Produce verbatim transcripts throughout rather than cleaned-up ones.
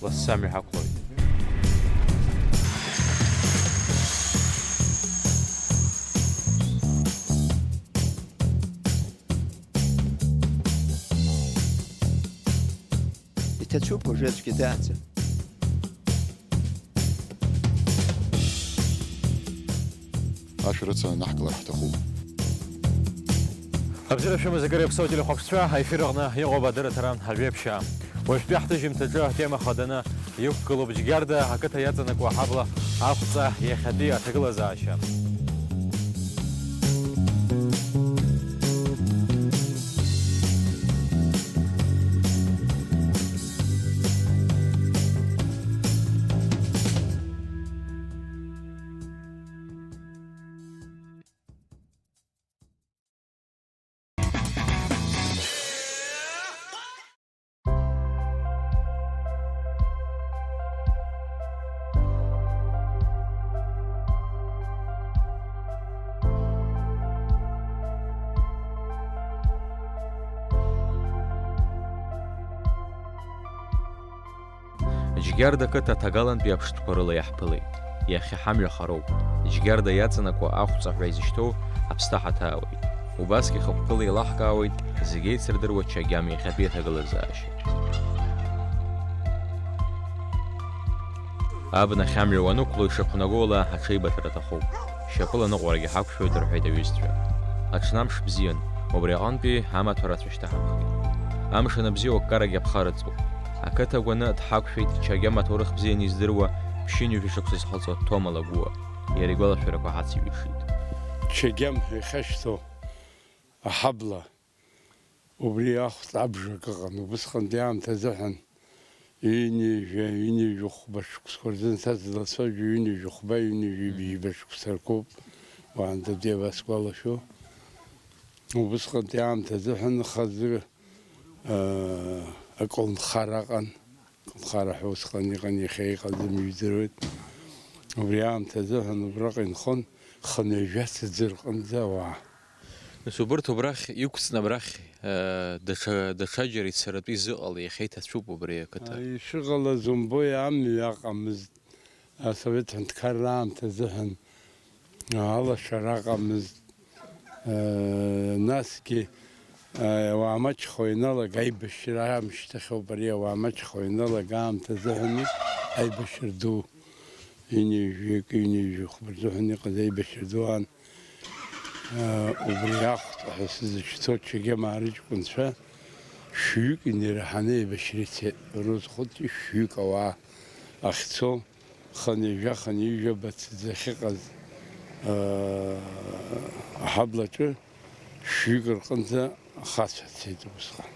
Лассы амҩа ҳақәлоит. Иҭацәуп уажәы аӡәгьы дааӡам. Ашәарыцара наҳкылар ҳҭахуп. Абзиара шәымаз, агара иаԥсоу ателехәаԥшцәа, аефир аҟны иҟоуп адырраҭара Ажәеиԥшьаа. Уажәтәи ҳҭыжьымҭаҿы атема хаданы иқәгылоуп Џьгьарда ақыҭа иаҵанакуа аҳабла ақәҵа иахьатәи аҭагылазаашьа. Џьгьарда ақыҭа аҭагалантәи аԥштәқәа рыла иаҳԥылеит. Иахьа ҳамҩа хароуп. Џьгьарда иаҵанакуа ахәҵа ҳәа изышьҭоу аԥсҭа ҳаҭаауеит. Убасгьы хықәкыла еилаҳкаауеит зегь еицырдыруа Чагьам иахьатәи аҭагылазаашьа. Абнахь амҩа уанықәло, ишақәнаго ала аҽеибыҭара аҭахуп. Шьапыла ныҟәарагьы ҳақәшәоит, рҳәеит аҩызцәа. Аҽны амш бзиан, убри аҟынтәи амаҭәа рацәа шьҭаҳамхит. Амш аныбзиоу аккарагьы аԥхарыҵуп. Ақыҭа агәаны дҳақәшәеит Чагьам аҭоурых бзианы издыруа ԥшьынҩажәа шықәса зхыҵуа Ҭома Лагәуа. Иара игәалашәарақәа ҳацеиҩишеит. Чагьам ҳәа ихьашьҭоу аҳабла, убри ахәҵ абжак ыҟан. Убысҟантәи аамҭазыҳәан ҩынҩажәа, ҩынҩажәи хәба шықәсқәа рзын са сзлацәажәо ҩынҩажәи хәба, ҩынҩажәи бжьба шықәса ркуп, уаанӡатәи абас сгәалашәо. Убысҟантәи аамҭазыҳәан хазы, аа, аколнхара ыҟан. Аколнхара ҳәа усҟан иҟан, иахьа иҟаӡам ижәдыруеит. Убри аамҭазыҳәан убраҟа инхон хынҩажәа ҭӡы рҟынӡа ауаа. Нас убырҭ убрахь иқәҵны абрахь, э, даҽа, даҽаџьара ицаратәы изыҟала, иахьа иҭацәуп убри ақыҭа. А, ишыҟалаз умбои, амҩа ыҟамызт, асовет ҳәынҭқарра аамҭазыҳәан, а, алашара ыҟамызт, э, насгьы, э, ауаа маҷхо ианалага аибашьра аамышьҭахьоуп ари, ауаа маҷхо ианалага аамҭазыҳәан аибашьра ду. Ҩынҩажәи акы, ҩынҩажәи хәба рзыҳәан иҟаз аибашьра ду аан, аа, убри ахәҵа ҳәа сызышьҭоу Чегем арыҷкәынцәа шәҩык инеираҳаны аибашьра ицеит. Рызхәыци шәҩык ауаа ахьцо, хынҩажәа, хынҩажәаба ҭӡы ахьыҟаз, аа, аҳаблаҿы шәҩык рҟынӡа ахацәа цеит убысҟан.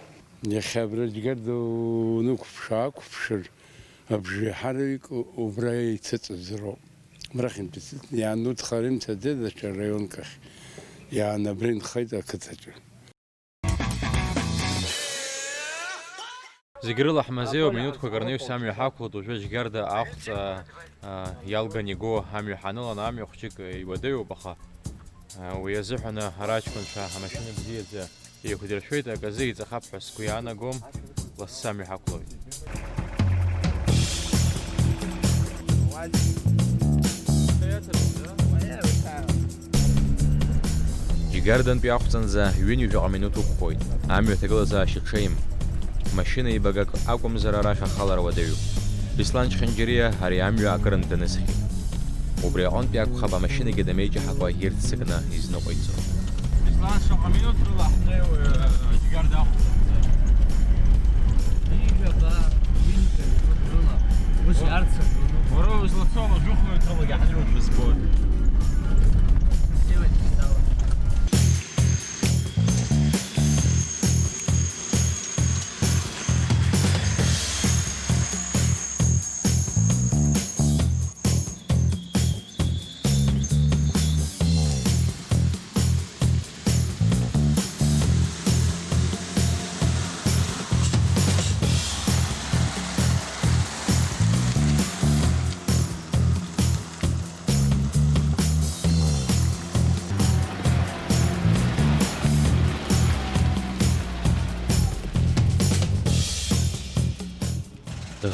Иахьа абра Џьгьарда унықәԥш-аақәԥшыр, абжеиҳараҩык убра иҭыҵыз роуп. Абрахьынтә иҭыҵны иаанудхар имҭаӡеит даҽа раионк ахь. Иааны абра инхеит ақыҭаҿы. Зегь рыла ҳмазеиуа минуҭқәак рнаҩс амҩа ҳақәлоит, уажәы Џьгьарда ахәҵа, а, иалган игоу амҩа ҳаныланы амҩа хәҷык иуадаҩуп, аха, а, уи азыҳәан ара аҷкәынцәа амашьына бзиаӡа еиқәдыршәоит, аказы иҵахап ҳәа сгәы иаанагом, лассы амҩа ҳақәлоит. Џьгьардантәи ахәҵанӡа ҩынҩажәаҟа минуҭ уқәхоит, амҩа аҭагылазаашьа ҽеим. Машьына еибагак акәымзар, арахь ахалара уадаҩуп. Беслан Чхинџьариа ари амҩа акырынтә данысхьеит. Убри аҟынтәи акәхап амашьынагьы дамеиҷаҳакәа ирццакны изныҟәиҵо. Беслан, шаҟа минуҭ рыла ҳнеиуа, Џьгьарда ахәҵанӡа? Ҩажәаба, ҩынҩажәа минуҭ рыла. Ус иаарцагылоуп. Уара узлацо уажәы хәмаҩ рылагьы ҳнеиуашәа збоит. Снеиуеит, беслан.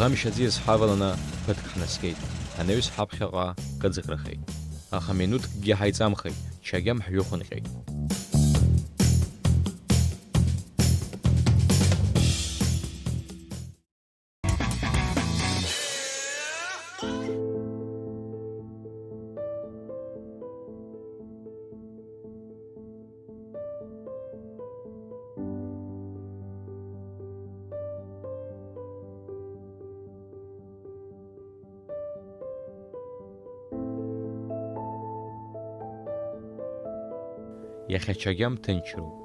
Амш аӡиас ҳаваланы ԥыҭк ҳнаскьеит, анаҩс ҳаԥхьаҟа кыдыӷрахеит. Аха минуҭкгьы ҳаиҵамхеит, Чагьам ҳҩыхәынҟьеит. Иахьа Чагьам ҭынчроуп.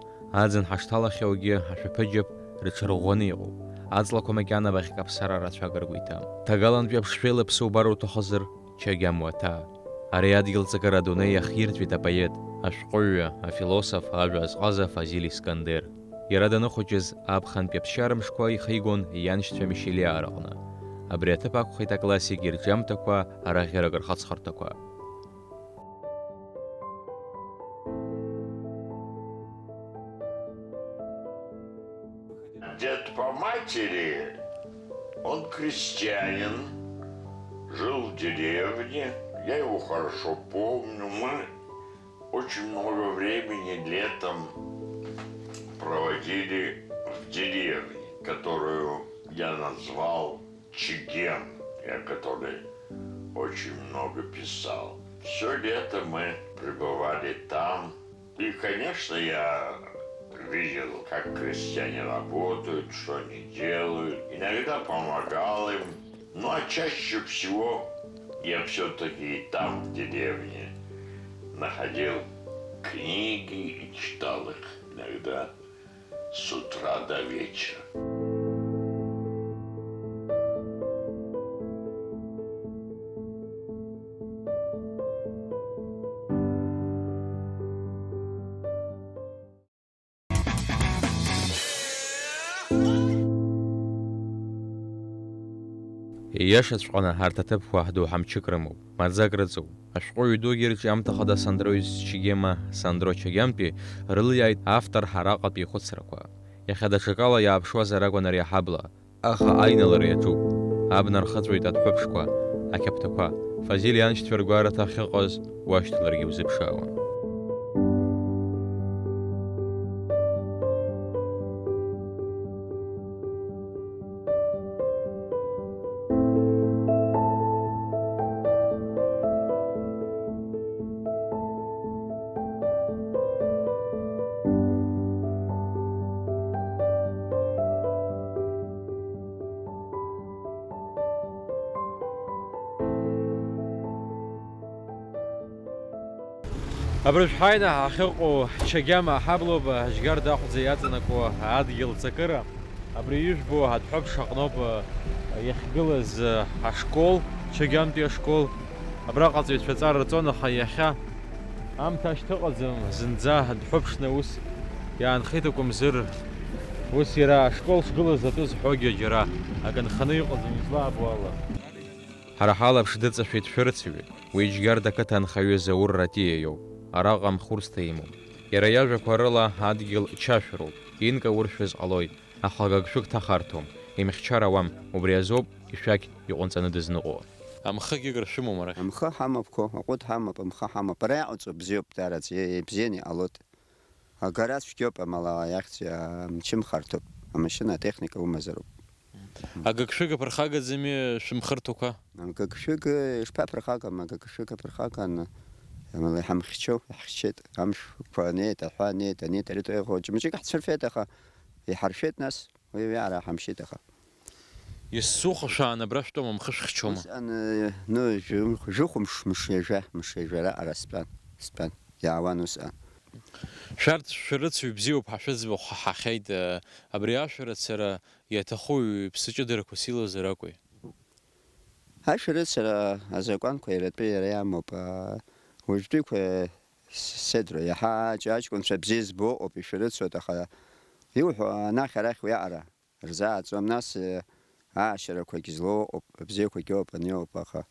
Аӡын ҳашҭалахьоугьы ашәаԥыџьаԥ рыҽырӷәӷәаны иҟоуп. Аҵлақәа макьана абахь каԥсара рацәак ргәы иҭам. Ҭагалантәи аԥшшәы еилаԥсоу убар уҭахызар, Чагьам уаҭаа. Ари адгьыл ҵакыра адунеи иахирҵәеит апоет, ашәҟәыҩҩы, афилософ, ажәа азҟаза Фазиль Искандер. Иара даныхәыҷыз аԥхынтәи аԥсшьара мшқәа ихигон ианшьцәа Мишелиаа рҟны. Абри аҭыԥ ақәхеит аклассик ирҿиамҭақәа, арӷьарак рхацхырҭақәа. Дед по матери, он крестьянин, жил в деревне, я его хорошо помню. Мы очень много времени летом проводили в деревне, которую я назвал Чегем, я который очень много писал. Все лето мы пребывали там. И, конечно, я видел, как крестьяне работают, что они делают. Иногда помогал им. Ну, а чаще всего я все-таки и там, в деревне, находил книги и читал их иногда с утра до вечера. Ииашаҵәҟьаны, арҭ аҭыԥқәа ҳдоуҳа мчык рымоуп, маӡак рыҵоуп. Ашәҟәыҩҩы дугьы ирҿиамҭа хада Сандро Чегема, Сандро Чегемтәи рылиааит автор ҳараҟатәи ихәыцрақәа. Иахьа даҽакала иааԥшуазар акәын ари аҳабла, аха аиналара иаҿуп. Абна рхыҵәоит адәҳәыԥшқәа, ақьаԥҭақәа. Фазиль ианшьцәа ргәараҭа ахьыҟаз уашьҭаларгьы узыԥшаауан. Абыржә ҳаины ҳахьыҟоу Чагьама аҳаблоуп, Ажьгарда ахәӡа иаҵанакуа адгьыл ҵакыра. Абри ижәбо адәҳәыԥш аҟноуп иахьгылаз ашкол, Чагьамтәи ашкол. Абраҟа аҵаҩцәа аҵара рҵон, аха иахьа аамҭа ашьҭыҟаӡам, зынӡа дҳәыԥшны ус иаанхеит акәымзар. Ус иара ашкол шгылаз атәы зҳәогьы џьара акы нханы иҟаӡам, излаабо ала. Ҳара ҳалаԥш дыҵашәеит шәарыцаҩык, уи Џьгьарда ақыҭа анхаҩы Заур Ратиа иоуп. Араҟа амхурсҭа имоуп. Иара иажәақәа рыла адгьыл чашәроуп, инкауршәыз ҟалоит, аха агыгшәыг ҭахарҭом, имхьчар ауам, убри азоуп ишәақь иҟәынҵаны дызныҟәо. Амхы агьыгра шәымоума арахь? Амхы ҳамапқәа, аҟәыд ҳамап, амхы ҳамап. Ара иҟаҵоу бзиоуп, даараӡа, е-, ибзианы иҟалоит. Агара цәгьоуп, амала иахьӡ-, амчы мхарҭоуп, амашьына атехника умазароуп. Агыгшәыг аԥырхагаӡами шәымхырҭақәа? Агыгшәыг ишԥаԥырхагам, агыгшәыг аԥырхаган, амала иҳамхьчоу, иаҳхьчеит, амшәқәа неит, аҳәа неит, анеит, ари ҭоиӷо, џьымџьык ҳцәыршәеит, аха иҳаршәеит нас. Уи, уи ара ҳамшьит аха. Есухәа шәаан абра шәтәома, мхы шәхьчома? Усҟан, э, ну, жәы-, жәохә мш, мш ҩажәа, мш ҩажәа раҟара стәан, стәан, иаауан усҟан. Шәарҭ шәарыцаҩ бзиоуп ҳәа шәыӡбахә ҳаҳахьеит, э, абри ашәарыцара иаҭаху ҩ-, ԥсыҷыдарақәас илоузар акәи? Ашәарыцара азакәанқәа иаратәы иара иамоуп, а, уажәтәиқәа с-, седра, иаҳа аҷ-, аҷкәынцәа бзиа збо ыҟоуп, ишәарыцоит, аха иуҳәо анахь-арахь уиаҟара рзааӡом, нас, э, аашьарақәагь злоу ыҟоуп, абзиақәагьы ыҟоуп, аниоуп, аха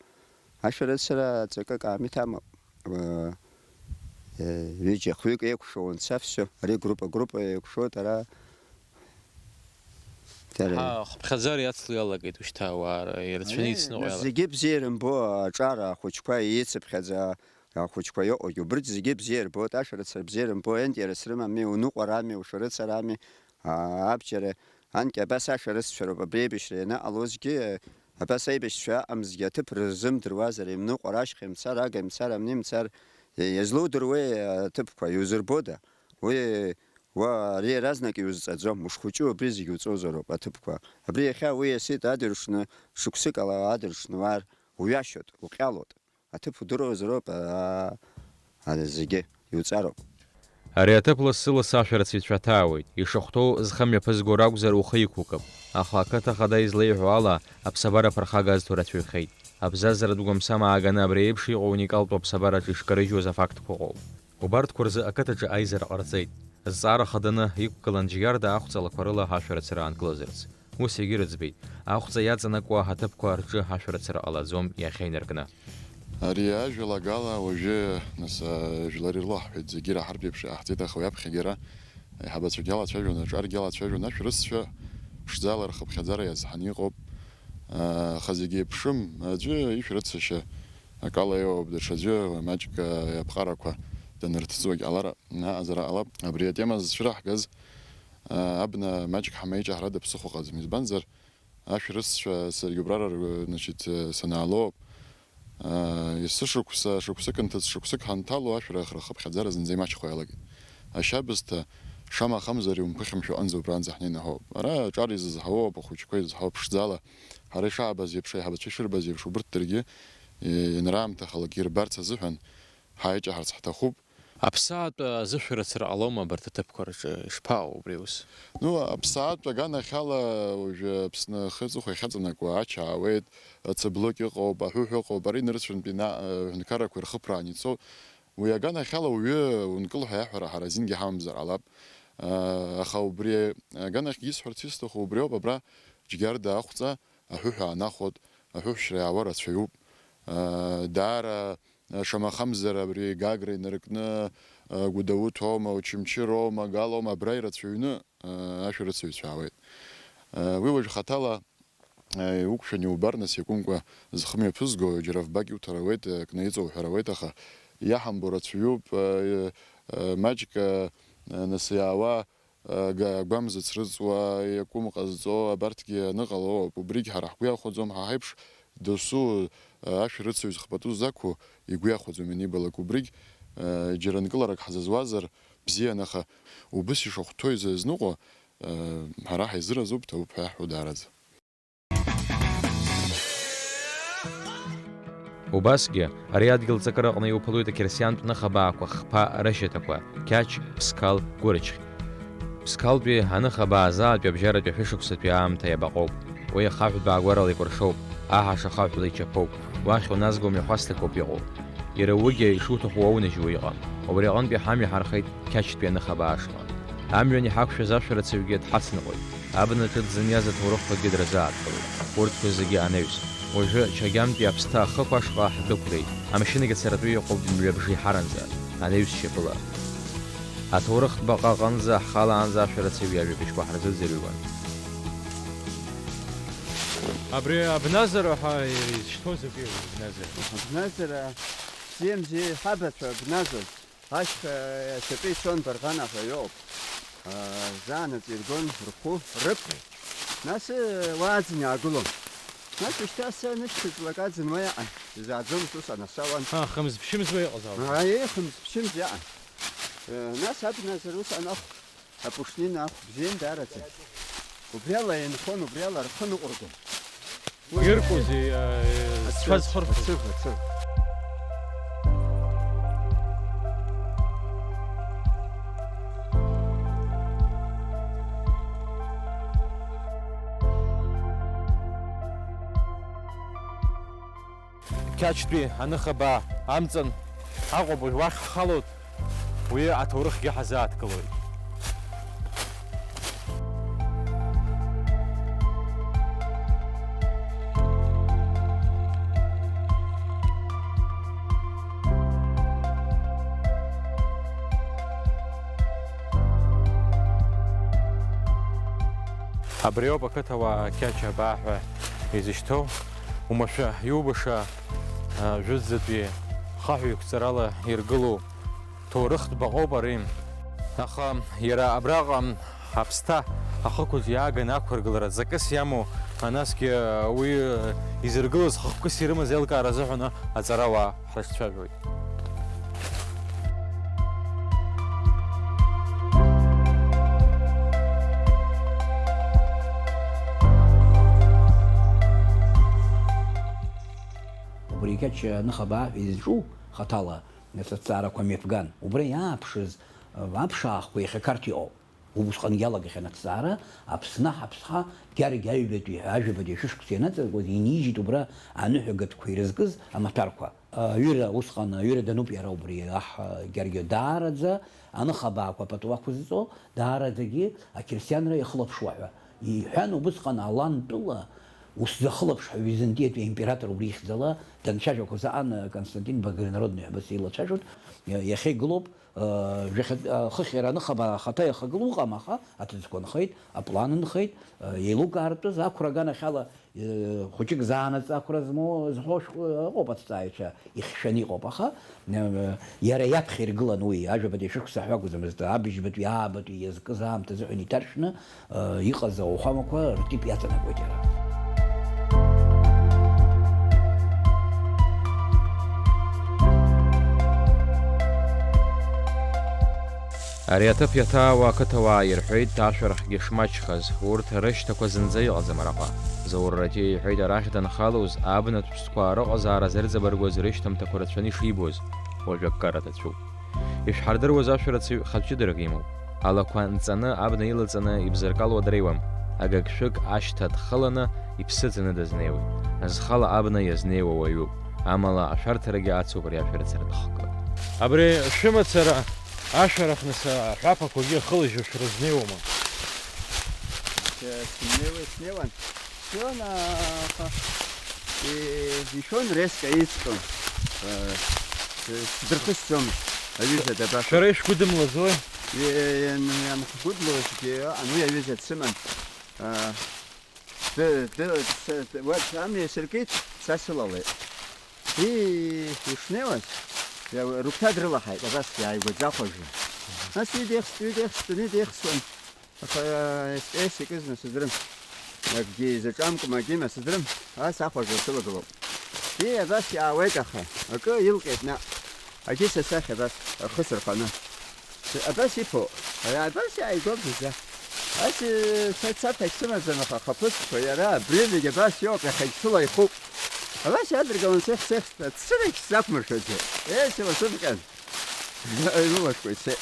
ашәарыцара ҵакык аамиҭа амоуп. Э, э, ҩыџьа хҩык еикәшоу анца, всё, ари группа, группа еикәшоит, ара, Дара Ҳа, хыԥхьаӡара иацло иалагеит ушьҭа ауаа, ирацәаны Аи, ицныҟәо нас иалагеит. Зегьы бзиа ирымбо аҿар ахәыҷқәа ицыԥхьаӡа ахәыҷқәа иҟоугьы, убырҭ зегьы бзиа ирбоит, ашәарыцара бзиа ирымбо, аинтерес рымами, уныҟәарами, ушәарыцарами, аа, абџьар, анкьа абас ашәарыццәа роуп, абри аибашьра ианаҟалозгьы, абас аибашьцәа аҟамзгьы аҭыԥ рзымдыруазар, имныҟәар ашьха имцар, ага имцар, амни имцар, иа-, иазлоудыруеи аҭыԥқәа, иузырбода? Уи, уа, ари иаразнак иузҵаӡом, ушхәыҷу абри зегь уҵозароуп аҭыԥқәа. Абри иахьа уи иасит адыршны, шықәсык ала адыршны уаар, уҩашьот, уҟьалот. Аҭыԥ удыруазароуп, аа, ара зегьы иуҵароуп. Ари аҭыԥ лассы-лассы ашәарыцаҩцәа ҭаауеит. Ишахәҭоу зхы мҩаԥызго ракәзар, ухы иқәукып. Аха ақыҭа ахада излеиҳәо ала, аԥсабара ԥырхага азҭо рацәаҩхеит. Абзазаратә гәамсам ааганы абри еиԥш иҟоу уникалтәу аԥсабараҿы ишкарыжьуаз афактқәа ыҟоуп. Убарҭқәа рзы ақыҭаҿы аизара ҟарҵеит. Зҵаара хаданы иқәгылан Џьгьарда ахәҵа лақәа рыла ашәарыцара аанкылозарц. Ус егьырыӡбеит, ахәҵа иаҵанакуа аҭыԥқәа рҿы ашәарыцара ҟалаӡом иахьа инаркны. Ари ажәалагала уажәы, нас, ажәлар ирлаҳҳәеит, зегьы ираҳартә еиԥш иҟаҳҵеит, аха уи аԥхьагьы ара аиҳабацәагьы алацәажәон, аҿаргьы алацәажәон, ашәарыццәа ԥшӡала рхыԥхьаӡара иазҳаны иҟоуп. Аха зегьы еиԥшым, аӡәы ишәарыцашьа акала иоуп, даҽаӡәы маҷк аԥҟарақәа данырҭыҵуагь ҟалар, аҟазара ҟалап. Абри атема зцәыраҳгаз, абна маҷк ҳамеиҷаҳрада ԥсыхәа ыҟаӡам, избанзар, ашәарыццәа саргьы убрара, значит, санаалоуп. Есышықәса, шықәсык нҭыҵ, шықәсык ҳанҭало, ашәарыцара хыԥхьаӡара зынӡа имаҷхо иалагеит. Ашьабысҭа, шамахамзар, иумԥыхьамшәо аҟынӡа убранӡа ҳнеины ҳоуп. Ара аҿар изызҳауоуп, ахәыҷқәа изызҳауоуп ԥшӡала. Ҳара ишаабаз еиԥш, аиҳабацәа ишырбаз еиԥш, убырҭ даргьы, е, ианраамҭахалак ирбарц азыҳәан, ҳаиҷаҳарц ҳҭахуп. Аԥсаатә азышәарыцара ҟалома абарҭ аҭыԥқәа рҿы? Ишԥаҟоу убри аус? Ну, аԥсаатә аганахьала уажәы Аԥсны ахы аҵыхәа иахьаҵанакуа ача аауеит, ацыблок ыҟоуп, аҳәыҳә ыҟоуп, ара инырцәынтә ина-, аҳәынҭқаррақәа ирхыԥраан ицоит. Уи аганахьала уаҩы ункыл ҳәа иаҳәара ҳара азингьы ҳамамзар ҟалап. Аха убри аганахьгьы исҳәарц исҭаху убриоуп, абра Џьгьарда ахәҵа аҳәыҳә аанахәоит, аҳәыҳәшьра иаауа рацәаҩуп. Даара Шамахамзар абри Гагра инаркны, Гәдоуҭоума, Очамчыроума, Галоума, абра ирацәаҩны ашәарыцаҩцәа аауеит. Уи уажә хаҭала иуқәшәан иубар, нас иакәымкәа зхы мҩаԥызго, џьара фбак иуҭар ауеит, акны иҵоуҳәар ауеит, аха иаҳамбо рацәаҩуп, маҷк, нас иаауа, га-, агәамза црыҵуа, иакәым ҟазҵо, абарҭгьы аныҟало ауп. Убригь ҳара ҳгәы иахәаӡом, ҳа ҳаиԥш досу, ашәарыцаҩ зхпату ззақәу игәы иахәаӡом ианибалак. Убригь, џьара нкыларак ҳзызуазар бзиан, аха убыс ишахәҭоу изызныҟәо, ҳара ҳаизыразуп, ҭабуп ҳәа иаҳҳәо даараӡа. Убасгьы, ари адгьыл ҵакыраҟны иуԥылоит ақьырсиантә ныхабаақәа хԥа рышьаҭақәа, Қьач, Ԥсқал, Гәырчхь. Ԥсқалтәи аныхабаа заатәи абжьаратәи ашәышықәсатәи аамҭа иабаҟоуп. Уи ахаҳә баагәарала икәыршоуп, аҳаша хаҳәла ичаԥоуп. Уахь уназго мҩахәасҭақәоуп иҟоу. Иара уигьы ишуҭаху уоунажьуа иҟам. Убри аҟынтәи ҳамҩа ҳархеит Қьачтәи аныхабаа ашҟа. Амҩан иҳақәшәаз ашәарыцаҩгьы дҳацныҟәеит. Абнаҿы дзыниаз аҭоурыхқәагьы дырзааҭгылеит. Урҭқәа зегьы анаҩс. Уажәы Чагьамтәи аԥсҭа ахықә ашҟа ҳдәықәлеит. Амашьынагьы царатәы иҟоуп мҩабжа иҳаранӡа, анаҩс шьапыла. Аҭоурыхтә баҟа аҟынӡа ҳхалаанӡа ашәарыцаҩ иажәабжьқәа ҳарзыӡырҩуан. Абри абназара ҳәа изышьҭоу закәи, абназара? Абназара, бзиамзи, ҳабацәа абназон. Ашьха иахьатәи ицон Барӷана ҳәа иоуп. Аа, заанаҵ иргон рхәы, рыԥхьа. Нас, э, уа аӡын иаагылон. Нас ушьҭа асы анышьҭыҵлак аӡын уа иаҟан. Изааӡомызт ус анасауан. А, хымз-ԥшьымз уа иҟазаап. Ааи, хымз-ԥшьымз иаҟан. Э, нас абназара ус анахә, апушнина ахә бзиан даараӡа. Убри ала инхон, убри ала рхы ныҟәыргон. Иркузеи, э, ацыв, цәа зхырхуа? Ацыв, ацыв. Қьачтәи аныхабаа амҵан Аҟоуп, уажә уахь ҳхалоит, уи аҭоурыхгьы ҳазааҭгылоит. Абриоуп ақыҭауаа Қьача абаа ҳәа изышьҭоу, умашәа иубаша, а, жәытәӡатәи хаҳә еиқәҵарала иргылоу ҭоурыхтә баҟоуп ари. Аха иара абраҟа аԥсҭа ахықәаҿ иааганы ақәыргылара ҵакыс иамоу, а, насгьы уи изыргылаз хықәкыс ирымаз еилкаара азыҳәаны аҵарауаа ҳрыҿцәажәоит. Убри Қьача аныхабаа изҿу хаҭала аҭҵаарақәа мҩаԥган. Убра иааԥшыз аԥшаахқәа иахьа Қарҭ иҟоуп. Убысҟангьы иалагахьан аҭҵаара, Аԥсны ҳаԥсҳа Гьаргь аҩбатәи ҳәа ажәабатәи ашәышықәса ианаҵанакуаз инижьит убра аныҳәагатәқәа ирызкыз амаҭәарқәа. Аҩыра усҟан, аҩыра дануп иара убри аҳ Гьаргь даараӡа аныхабаақәа пату ақәызҵо, даараӡагьы ақьырсианра иахылаԥшуа ҳәа иҳәан, убысҟан Алан тәыла ус захылаԥш ҳәа Византиатәи аимператор убри ихьӡала данцәажәақәоз аан Константин Багрянародный ҳәа абас еилацәажәон, иа-, иахьа игылоуп. Жәахьатә, хыхь иара аныхабаа ахаҭа иахагылоу ыҟам, аха аҭыӡқәа нхеит, аплан нхеит, еилукаартәыз ақәра аганахьала, хәыҷык заанаҵ ақәра змоу, зҳәо шәҟәы ыҟоуп, аҭҵааҩцәа ихьшәаны иҟоуп, аха иара иаԥхьа иргылан уи, ажәабатәи ашәышықәса ҳәа акәӡамызт, абыжьбатәи аабатәи иазкыз аамҭа азыҳәан иҭаршәны, иҟаз ауахәамақәа ртип иаҵанакуеит иара. Ари аҭыԥ иаҭаауа ақыҭауаа ирҳәеит, ашәарахгьы шмаҷхаз, урҭ рышьҭақәа зынӡа иҟаӡам араҟа. Заур Ратиа иҳәеит, арахь данхалоз, абнатә ԥстәқәа рыҟазаара зырҵабыргуаз рышьҭамҭақәа рацәаны ишибоз, уажә аккара дацәоуп. Ишәҳардыруаз ашәарацаҩ хатә ҷыдарак имоуп. Алақәа нҵаны, абна илаҵаны ибзыркалуа дреиуам. Агыгшәыг ашьҭа дхыланы, иԥсы ӡаны дазнеиуеит. Зхала абна иазнеиуа уаҩуп. Амала ашәарҭарагьы ацуп ари ашәарыцара ҭахкы. Абри шәымацара ашәарахны са аҳәаԥақәагьы ахылажьуа шәрызнеиуама? Сынеиуеит, снеиуан. Сон, аха, э, ишәон резко ицҟьон. Э, э, сдырхысӡом, аҩыза дабаҟоу? Шәара ишәгәыдымлаӡои? Э, иан-, ианҳгәыдлозгьы, ан уи аҩыза дсыман. Э, ды-, ды-, сы-, ды-, уа амҩа сыркит, са сылалеит. И, ишнеиуаз, иа-, рыгәҭа дрылаҳаит, абас иааигәаӡа ахәажәы. Нас ҩыдеихс-, ҩыдеихс-, ҩыдеихсуан. Аха, ес-, ес икызма сыздырам. Акгьы изаҿамкәма, акгьы ма сыздырам. Ас ахәажәа сылагылоуп. Ии, абас иаауеит аха. Акы илҟьеит наҟ. Агьы са сахь абас, ахы сырханы. Абас иԥо. Абас иааигәоуп зынӡа. Ас, э, са царҭагь сымаӡам, аха ахаԥыцқәа иара абри зегь абас иоуп, иахьагь сыла ихуп. Абас иадыргалан сех-сех, ацырагь сзақәмыршәаӡеит. Ес, иласыдҟьан. Илылашәкәа ицеит.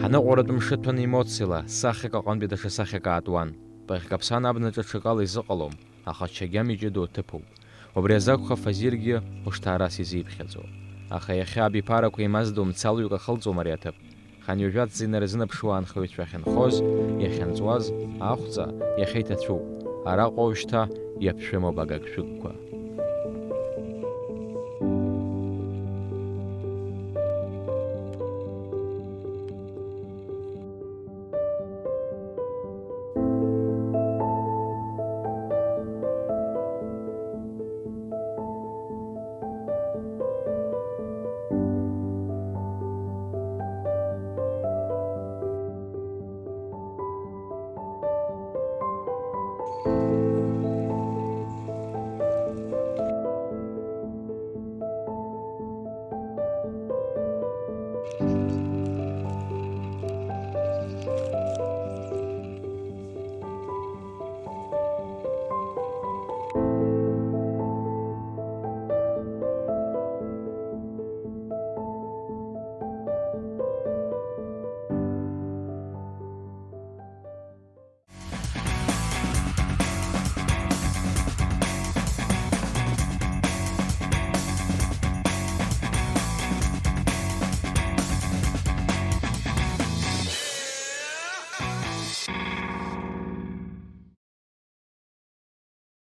Ҳаныҟәаратәы мшыҭәан емоциала, сахьак аҟынтәи даҽа сахьак аатуан. Ԥыхьк аԥсан абнаҿы ҽакала изыҟалом, аха ҽагьам иҷыдоу ҭыԥуп. Убри азакәха Фазилгьы хәышҭаарас изиԥхьаӡо. Аха иахьа абиԥарақәа еимаздо мцалҩык ахылҵуам ари аҭыԥ. Ханҩажәа ҵинара зынаԥшуа анхаҩцәа ахьынхоз, иахьынҵуаз, ахәҵа, иахьа иҭацәуп. Араҟа уажәшьҭа иаԥшәымоуп агагшәыгқәа.